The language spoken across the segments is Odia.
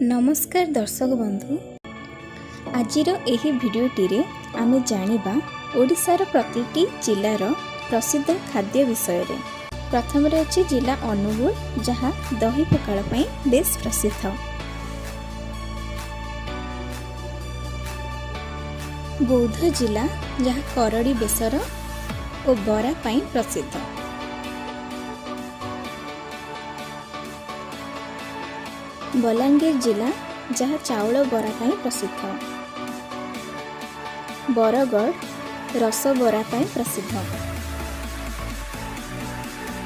ନମସ୍କାର ଦର୍ଶକ ବନ୍ଧୁ, ଆଜିର ଏହି ଭିଡ଼ିଓଟିରେ ଆମେ ଜାଣିବା ଓଡ଼ିଶାର ପ୍ରତିଟି ଜିଲ୍ଲାର ପ୍ରସିଦ୍ଧ ଖାଦ୍ୟ ବିଷୟରେ। ପ୍ରଥମରେ ଅଛି ଜିଲ୍ଲା ଅନୁଗୁଳ, ଯାହା ଦହି ପଖାଳ ପାଇଁ ବେଶ୍ ପ୍ରସିଦ୍ଧ। ବୌଦ୍ଧ ଜିଲ୍ଲା, ଯାହା କରଡ଼ି ବେସର ଓ ବରା ପାଇଁ ପ୍ରସିଦ୍ଧ। ବଲାଙ୍ଗୀର ଜିଲ୍ଲା, ଯାହା ଚାଉଳ ବରା ପାଇଁ ପ୍ରସିଦ୍ଧ। ବରଗଡ଼ ରସବରା ପାଇଁ ପ୍ରସିଦ୍ଧ।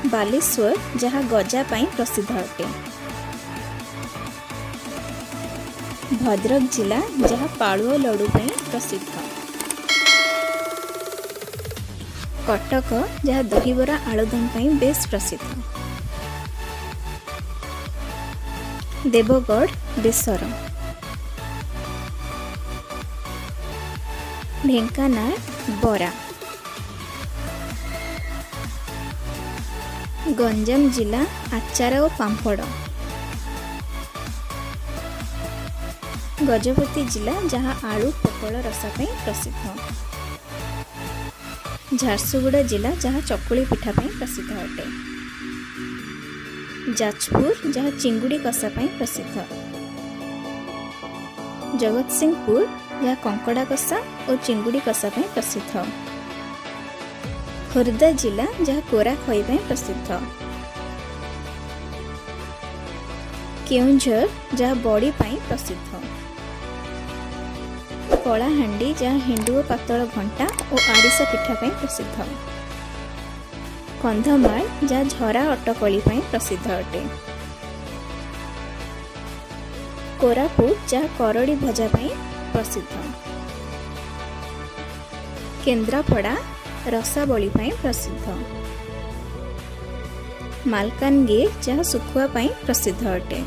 ବାଲେଶ୍ୱର, ଯାହା ଗଜା ପାଇଁ ପ୍ରସିଦ୍ଧ ଅଟେ। ଭଦ୍ରକ ଜିଲ୍ଲା, ଯାହା ପାଳୁଅ ଲଡ଼ୁ ପାଇଁ ପ୍ରସିଦ୍ଧ। କଟକ, ଯାହା ଦହିବରା ଆଳୁଦମ ପାଇଁ ବେଶ୍ ପ୍ରସିଦ୍ଧ। ଦେବଗଡ଼ ବେସର। ଢେଙ୍କାନାଳ ବରା। ଗଞ୍ଜାମ ଜିଲ୍ଲା ଆଚାର ଓ ପାମ୍ପଡ଼। ଗଜପତି ଜିଲ୍ଲା, ଯାହା ଆଳୁ ପୋଟଳ ରସା ପାଇଁ ପ୍ରସିଦ୍ଧ। ଝାରସୁଗୁଡ଼ା ଜିଲ୍ଲା, ଯାହା ଚକୁଳି ପିଠା ପାଇଁ ପ୍ରସିଦ୍ଧ ଅଟେ। ଯାଜପୁର, ଯାହା ଚିଙ୍ଗୁଡ଼ି କଷା ପାଇଁ ପ୍ରସିଦ୍ଧ। ଜଗତସିଂହପୁର, ଯାହା କଙ୍କଡ଼ା କଷା ଓ ଚିଙ୍ଗୁଡ଼ି କଷା ପାଇଁ ପ୍ରସିଦ୍ଧ। ଖୋର୍ଦ୍ଧା ଜିଲ୍ଲା, ଯାହା କୋରା ଖଇ ପାଇଁ ପ୍ରସିଦ୍ଧ। କେଉଁଝର, ଯାହା ବଡ଼ି ପାଇଁ ପ୍ରସିଦ୍ଧ। କଳାହାଣ୍ଡି, ଯାହା ହେଣ୍ଡୁଅ ପାତଳ ଘଣ୍ଟା ଓ ଆରିସା ପିଠା ପାଇଁ ପ୍ରସିଦ୍ଧ। କନ୍ଧମାଳ, ଯାହା ଝରା ଅଟକଳି ପାଇଁ ପ୍ରସିଦ୍ଧ ଅଟେ। କୋରାପୁଟ, ଯାହା କରଡ଼ି ଭଜା ପାଇଁ ପ୍ରସିଦ୍ଧ। କେନ୍ଦ୍ରାପଡ଼ା ରସାବଳି ପାଇଁ ପ୍ରସିଦ୍ଧ। ମାଲକାନଗିରି, ଯାହା ଶୁଖୁଆ ପାଇଁ ପ୍ରସିଦ୍ଧ ଅଟେ।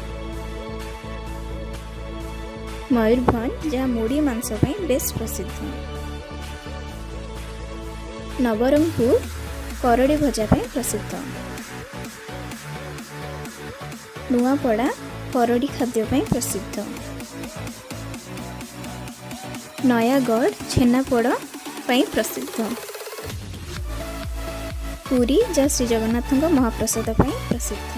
ମୟୂରଭଞ୍ଜ, ଯାହା ମୁଢ଼ି ମାଂସ ପାଇଁ ବେଶ୍ ପ୍ରସିଦ୍ଧ। ନବରଙ୍ଗପୁର କରଡ଼ି ଭଜା ପାଇଁ ପ୍ରସିଦ୍ଧ। ନୂଆପଡ଼ା କରଡ଼ି ଖାଦ୍ୟ ପାଇଁ ପ୍ରସିଦ୍ଧ। ନୟାଗଡ଼ ଛେନାପୋଡ଼ ପାଇଁ ପ୍ରସିଦ୍ଧ। ପୁରୀ, ଯାହା ଶ୍ରୀଜଗନ୍ନାଥଙ୍କ ମହାପ୍ରସାଦ ପାଇଁ ପ୍ରସିଦ୍ଧ।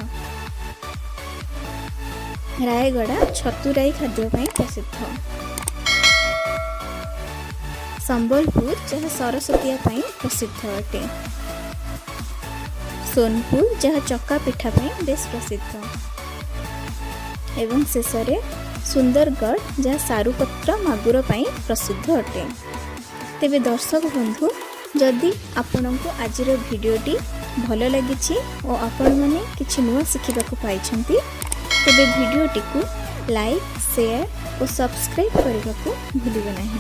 ରାୟଗଡ଼ା ଛତୁରାଇ ଖାଦ୍ୟ ପାଇଁ ପ୍ରସିଦ୍ଧ। ସମ୍ବଲପୁର, ଯାହା ସରସତିଆ ପାଇଁ ପ୍ରସିଦ୍ଧ ଅଟେ। ସୋନପୁର, ଯାହା ଚକା ପିଠା ପାଇଁ ବେଶ୍ ପ୍ରସିଦ୍ଧ। ଏବଂ ଶେଷରେ ସୁନ୍ଦରଗଡ଼, ଯାହା ସାରୁପତ୍ର ମାଗୁର ପାଇଁ ପ୍ରସିଦ୍ଧ ଅଟେ। ତେବେ ଦର୍ଶକ ବନ୍ଧୁ, ଯଦି ଆପଣଙ୍କୁ ଆଜିର ଭିଡ଼ିଓଟି ଭଲ ଲାଗିଛି ଓ ଆପଣମାନେ କିଛି ନୂଆ ଶିଖିବାକୁ ପାଇଛନ୍ତି, ତେବେ ଭିଡ଼ିଓଟିକୁ ଲାଇକ୍, ସେୟାର ଓ ସବସ୍କ୍ରାଇବ୍ କରିବାକୁ ଭୁଲିବେ ନାହିଁ।